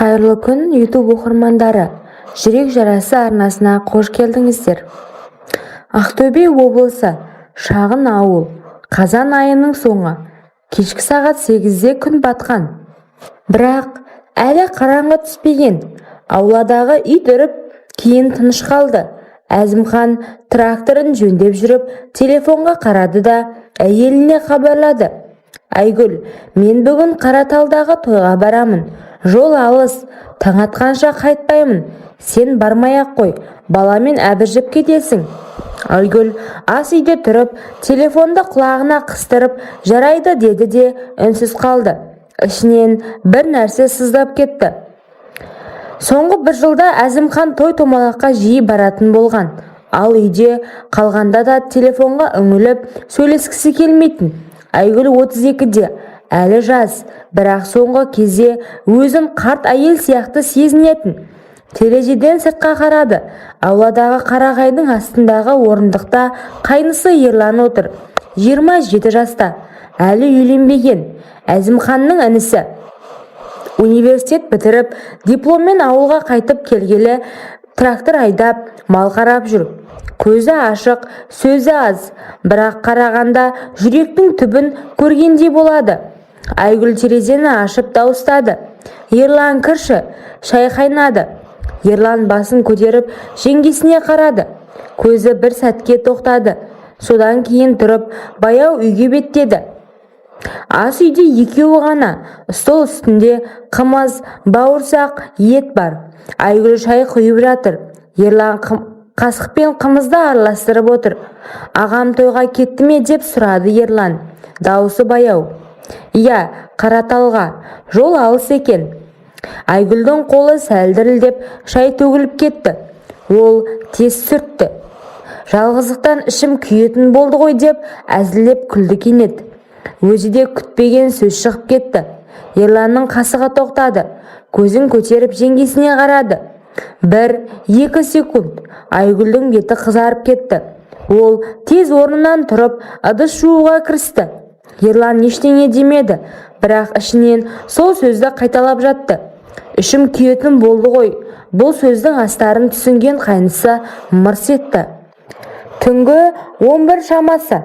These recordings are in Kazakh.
Қайырлы күн, YouTube оқырмандары! «Жүрек жарасы» арнасына қош келдіңіздер! Ақтөбе облысы, шағын ауыл. Қазан айының соңы. Кешкі сағат 8-де. Күн батқан, бірақ әлі қараңғы түспеген. Ауладағы ит үріп, кейін тыныш қалды. Әзімхан тракторын жөндеп жүріп, телефонға қарады да, әйеліне хабарлады: «Айгүл, мен бүгін Қараталдағы тойға барамын. Жол алыс, таң атқанша қайтпаймын. Сен бармай-ақ қой, баламен әбіржіп кетесің». Айгүл ас үйде тұрып, телефонды құлағына қыстырып, «Жарайды» деді де, үнсіз қалды. Ішінен бір нәрсе сыздап кетті. Соңғы бір жылда Әзімхан той-томалаққа жиі баратын болған. Ал үйде қалғанда да телефонға үңіліп сөйлескісі келмейтін. Айгүл 32-де, әлі жас, бірақ соңғы кезде өзін қарт әйел сияқты сезінетін. Терезеден сыртқа қарады. Ауладағы қарағайдың астындағы орындықта қайнысы Ерлан отыр. 27 жаста, әлі үйленбеген. Әзімханның інісі. Университет бітіріп, дипломмен ауылға қайтып келгелі трактор айдап, мал қарап жүр. Көзі ашық, сөзі аз, бірақ қарағанда жүректің түбін көргендей болады. Айгүл терезені ашып дауыстады: «Ерлан, кірші, шай қайнады». Ерлан басын көтеріп, жеңгесіне қарады. Көзі бір сәтке тоқтады. Содан кейін тұрып, баяу үйге беттеді. Ас үйде екеуі ғана. Стол үстінде қымыз, бауырсақ, ет бар. Айгүл шай құйып жатыр. Ерлан қасықпен қымызды араластырып отыр. «Ағам тойға кетті ме?» – деп сұрады Ерлан. Дауысы баяу. «Иә, Қараталға. Жол алыс екен». Айгүлдің қолы сәл дірілдеп, шай төгіліп кетті. Ол тез сүртті. «Жалғыздықтан ішім күйетін болды ғой», – деп әзілдеп күлді кенет. Өзі де күтпеген сөз шығып кетті. Ерланның қасығы тоқтады. Көзін көтеріп, жеңгесіне қарады. Бір, екі секунд. Айгүлдің беті қызарып кетті. Ол тез орнынан тұрып, ыдыс жууға кірісті. Ерлан ештеңе демеді, бірақ ішінен сол сөзді қайталап жатты: «Ішім күйетін болды ғой». Бұл сөздің астарын түсінген қайнысы мырс етті. Түнгі 11 шамасы.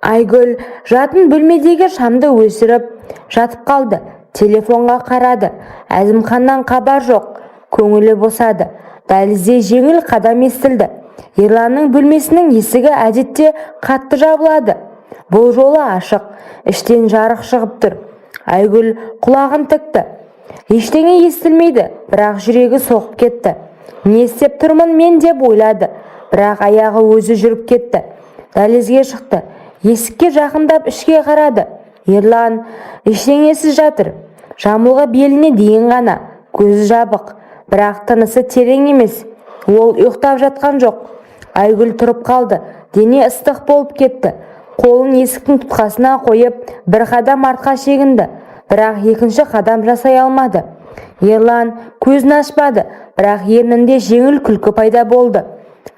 Айгүл жатын бөлмедегі шамды өшіріп, жатып қалды. Телефонға қарады. Әзімханнан хабар жоқ. Көңілі босады. Дәлізде жеңіл қадам естілді. Ерланның бөлмесінің есігі әдетте қатты жабылады. Бұл жолы ашық. Іштен жарық шығып тұр. Айгүл құлағын тікті. Ештеңе естілмейді, бірақ жүрегі соғып кетті. «Не істеп тұрмын мен?» – деп ойлады, бірақ аяғы өзі жүріп кетті. Дәлізге шықты. Есікке жақындап, ішке қарады. Ерлан ештеңесіз жатыр. Жамылғы беліне дейін ғана. Көзі жабық, бірақ тынысы терең емес. Ол ұйықтап жатқан жоқ. Айгүл тұрып қалды. Дене ыстық болып кетті. Қолын есіктің тұтқасына қойып, бір қадам артқа шегінді, бірақ екінші қадам жасай алмады. Ерлан көзін ашпады, бірақ ернінде жеңіл күлкі пайда болды.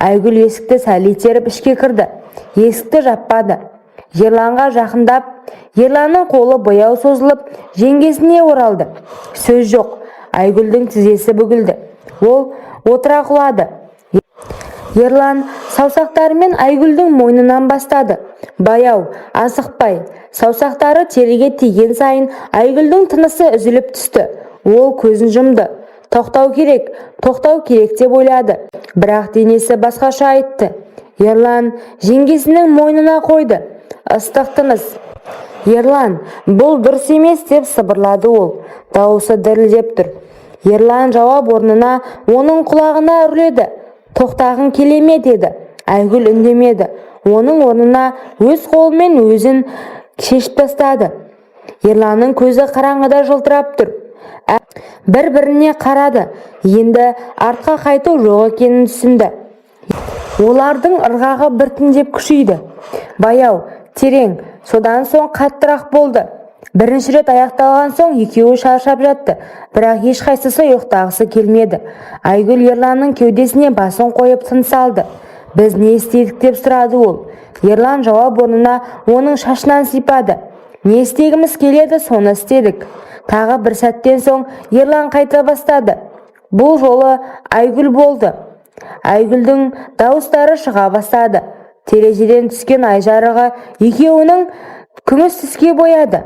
Айгүл есікті сәл итеріп, ішке кірді. Есікті жаппады. Ерланға жақындап, Ерланның қолы баяу созылып, жеңгесіне оралды. Сөз жоқ. Айгүлдің тізесі бүгілді. Ол отыра құлады. Ерлан саусақтарымен Айгүлдің мойнынан бастады. Баяу, асықпай. Саусақтары теріге тиген сайын Айгүлдің тынысы үзіліп түсті. Ол көзін жұмды. «Тоқтау керек, тоқтау керек», – деп ойлады. Бірақ денесі басқаша айтты. Ерлан жеңгесінің мойнына қойды. Ыстық тыныс. «Ерлан, бұл дұрыс емес», – деп сыбырлады ол. Дауысы дірілдеп тұр. Ерлан жауап орнына оның құлағына үрледі. «Тоқтағың келе ме?» – деді. Айгүл үндемеді. Оның орнына өз қолымен өзін шешіп тастады. Ерланның көзі қараңғыда жылтырап тұр. Бір-біріне қарады. Енді артқа қайту жоқ екенін түсінді. Олардың ырғағы біртіндеп күшейді. Баяу, терең, содан соң қаттырақ болды. Бірінші рет аяқталған соң екеуі шаршап жатты, бірақ ешқайсысы ұйықтағысы келмеді. Айгүл Ерланның кеудесіне басын қойып, тыныс алды. «Біз не істедік?» – деп сұрады ол. Ерлан жауап орнына оның шашынан сипады. «Не істегіміз келеді, соны істедік». Тағы бір сәттен соң Ерлан қайта бастады. Бұл жолы Айгүл болды. Айгүлдің дауыстары шыға бастады. Терезеден түскен ай жарығы екеуінің күміс түске бояды.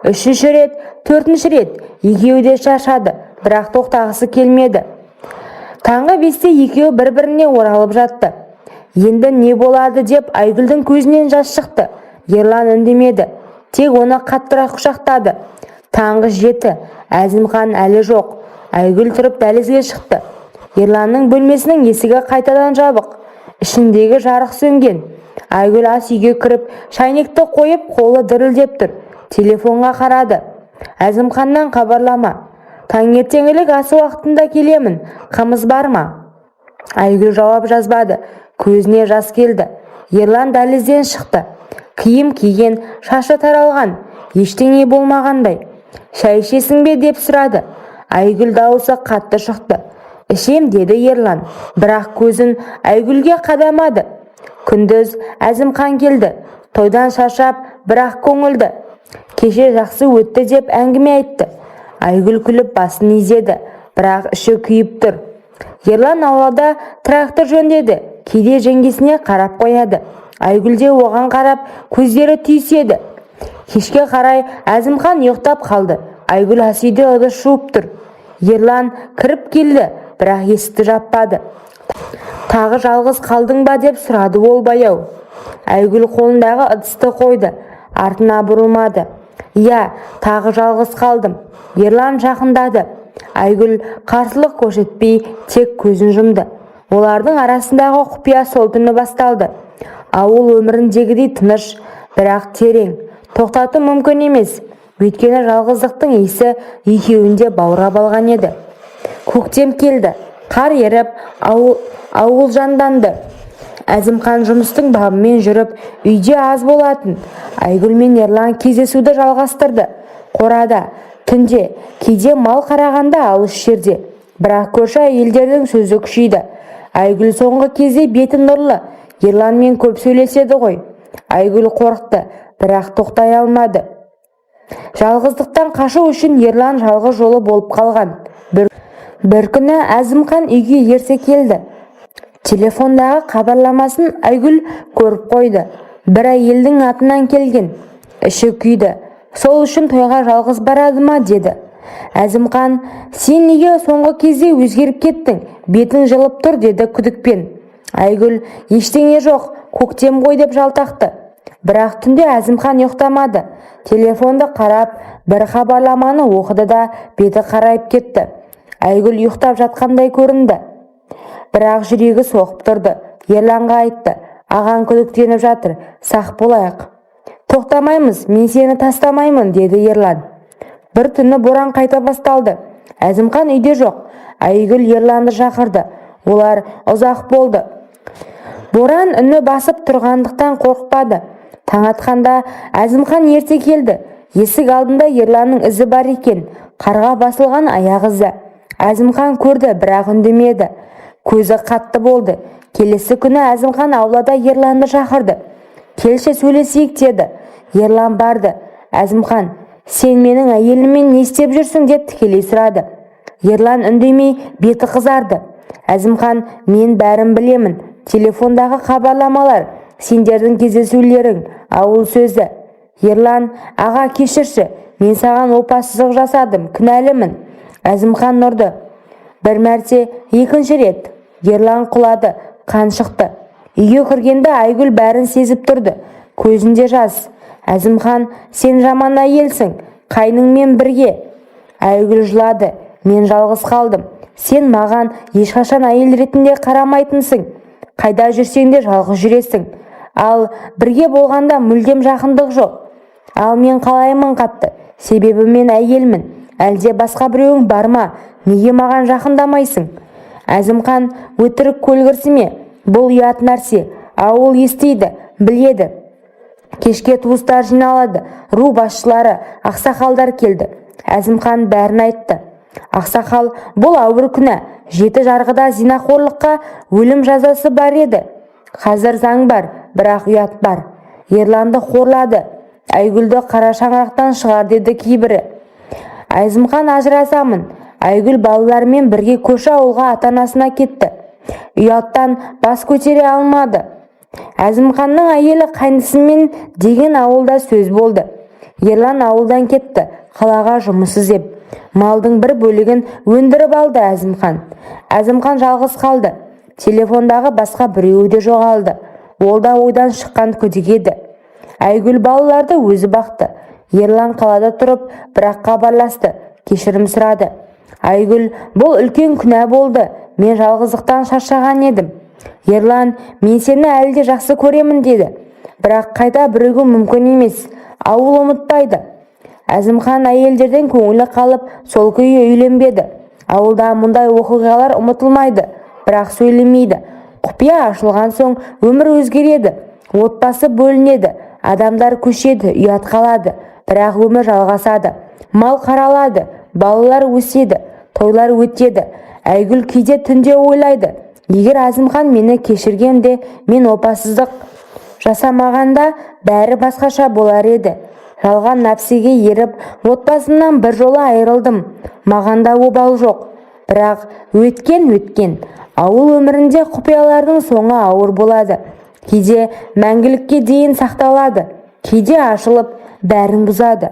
Үшінші рет, төртінші рет. Екеуі де шаршады, бірақ тоқтағысы келмеді. Таңғы 5-те екеуі бір-біріне оралып жатты. Енді не болады деп Айгүлдің көзінен жас шықты. Ерлан үндемеді, тек оны қаттырақ құшақтады. Таңғы 7. Әзімхан әлі жоқ. Айгүл тұрып дәлізге шықты. Ерланның бөлмесінің есігі қайтадан жабық, ішіндегі жарық сөнген. Айгүл ас үйге кіріп, шайнекті қойып, қолы дірілдеп тұр. Телефонға қарады. Әзімханнан хабарлама: «Таңертеңгілік ас уақытында келемін, қымыз бар ма?» Айгүл жауап жазбады, көзіне жас келді. Ерлан дәлізден шықты. Киім киген, шашы таралған, ештеңе болмағандай. «Шай ішесің бе?» деп сұрады. Айгүл дауысы қатты шықты. «Ішем», – деді Ерлан, бірақ көзін Айгүлге қадамады. Күндіз Әзімхан келді. Тойдан шаршап, бірақ көңілді. Кеше жақсы өтті деп әңгіме айтты. Айгүл күліп басын изеді, бірақ іші күйіп тұр. Ерлан аулада трактор жөндеді. Кейде жеңгесіне қарап қояды. Айгүл де оған қарап, көздері түйіседі. Кешке қарай Әзімхан ұйықтап қалды. Айгүл ас үйде ыдыс жуып тұр. Ерлан кіріп келді, бірақ есікті жаппады. «Тағы жалғыз қалдың ба?» деп сұрады ол баяу. Айгүл қолындағы ыдысты қойды, артына бұрылмады. «Иә, тағы жалғыз қалдым». Ерлан жақындады. Айгүл қарсылық көрсетпей, тек көзін жұмды. Олардың арасындағы құпия сол түні басталды. Ауыл өміріндегідей тыныш, бірақ терең. Тоқтату мүмкін емес, өйткені жалғыздықтың иісі екеуін де баурап алған еді. Көктем келді. Қар еріп, ауыл жанданды. Әзімхан жұмыстың бабымен жүріп, үйде аз болатын. Айгүл мен Ерлан кездесуді жалғастырды. Қорада, түнде, кейде мал қарағанда алыс жерде. Бірақ көрші әйелдердің сөзі күшейді: «Айгүл соңғы кезде беті нұрлы, Ерланмен көп сөйлеседі ғой». Айгүл қорықты, бірақ тоқтай алмады. Жалғыздықтан қашу үшін Ерлан жалғыз жолы болып қалған. Бір күні Әзімхан үйге ерте келді. Телефондағы хабарламасын Айгүл көріп қойды. Бір әйелдің атынан келген. Іші күйді. «Сол үшін тойға жалғыз барады ма?» деді. Әзімхан: «Сен неге соңғы кезде өзгеріп кеттің, бетің жылып тұр?» – деді күдікпен. Айгүл: «Ештеңе жоқ, көктем ғой», – деп жалтақты. Бірақ түнде Әзімхан ұйықтамады. Телефонды қарап, бір хабарламаны оқыды да, беті қарайып кетті. Айгүл ұйықтап жатқандай көрінді, бірақ жүрегі соғып тұрды. Ерланға айтты: «Ағаң күдіктеніп жатыр, сақ болайық». «Тоқтамаймыз, мен сені тастамаймын», – деді Ерлан. Бір түні боран қайта басталды. Әзімхан үйде жоқ. Айгүл Ерланды шақырды. Олар ұзақ болды. Боран үні басып тұрғандықтан қорықпады. Таң атқанда Әзімхан ерте келді. Есік алдында Ерланның ізі бар екен, қарға басылған аяқ ізі. Әзімхан көрді, бірақ үндемеді. Көзі қатты болды. Келесі күні Әзімхан аулада Ерланды шақырды. «Келші, сөйлесейік», – деді. Ерлан барды. Әзімхан: «Сен менің әйеліммен не істеп жүрсің?» – деп тікелей сұрады. Ерлан үндемей, беті қызарды. Әзімхан: «Мен бәрін білемін. Телефондағы хабарламалар, сендердің кездесулерің, ауыл сөзі». Ерлан: «Аға, кешірші, мен саған опасыздық жасадым, кінәлімін». Әзімхан ұрды. Бір мәрте, екінші рет. Ерлан құлады, қан шықты. Үйге кіргенде Айгүл бәрін сезіп тұрды. Көзінде жас. Әзімхан: «Сен жаман әйелсің, қайныңмен бірге». Айгүл жылады: «Мен жалғыз қалдым. Сен маған ешқашан әйел ретінде қарамайтынсың. Қайда жүрсең де жалғыз жүресің. Ал бірге болғанда мүлдем жақындық жоқ. Ал мен қалаймын қатты. Себебі мен әйелмін. Әлде басқа біреуің бар ма? Неге маған жақындамайсың?» Әзімхан: «Өтірік көлгірсіме, бұл ұят нәрсе. Ауыл естиді, біледі». Кешке туыстар жиналады. Ру басшылары, ақсақалдар келді. Әзімхан бәрін айтты. Ақсақал: «Бұл ауыр күнә. Жеті жарғыда зинақорлыққа өлім жазасы бар еді. Қазір заң бар, бірақ ұят бар. Ерланды қорлады, Айгүлді қара шаңырақтан шығар», – деді кейбірі. Әзімхан, ажырасамын. Айгүл балаларымен бірге көрші ауылға, ата-анасына кетті. Ұяттан бас көтере алмады. Әзімханның әйелі қайнысымен деген ауылда сөз болды. Ерлан ауылдан кетті, қалаға жұмыс іздеп. Малдың бір бөлігін өндіріп алды Әзімхан. Әзімхан жалғыз қалды. Телефондағы басқа біреуі де жоғалды. Ол да ойдан шыққан күдік еді. Айгүл балаларды өзі бақты. Ерлан қалада тұрып, бірақ хабарласты, кешірім сұрады. Айгүл: «Бұл үлкен күнә болды, мен жалғыздықтан шаршаған едім». Ерлан: «Мен сені әлі де жақсы көремін», – деді. Бірақ қайта бірігу мүмкін емес. Ауыл ұмытпайды. Әзімхан әйелдерден көңілі қалып, сол күйі үйленбеді. Ауылда мұндай оқиғалар ұмытылмайды, бірақ сөйлемейді. Құпия ашылған соң өмір өзгереді. Отбасы бөлінеді, адамдар көшеді, ұят қалады. Бірақ өмір жалғасады. Мал қаралады, балалар өседі, тойлар өтеді. Айгүл кейде түнде ойлайды: егер Әзімхан мені кешіргенде, мен опасыздық жасамағанда, бәрі басқаша болар еді. Жалған нәпсіге еріп, отбасымнан бір жола айырылдым. Маған да обал жоқ. Бірақ өткен өткен. Ауыл өмірінде құпиялардың соңы ауыр болады. Кейде мәңгілікке дейін сақталады, кейде ашылып, бәрін бұзады.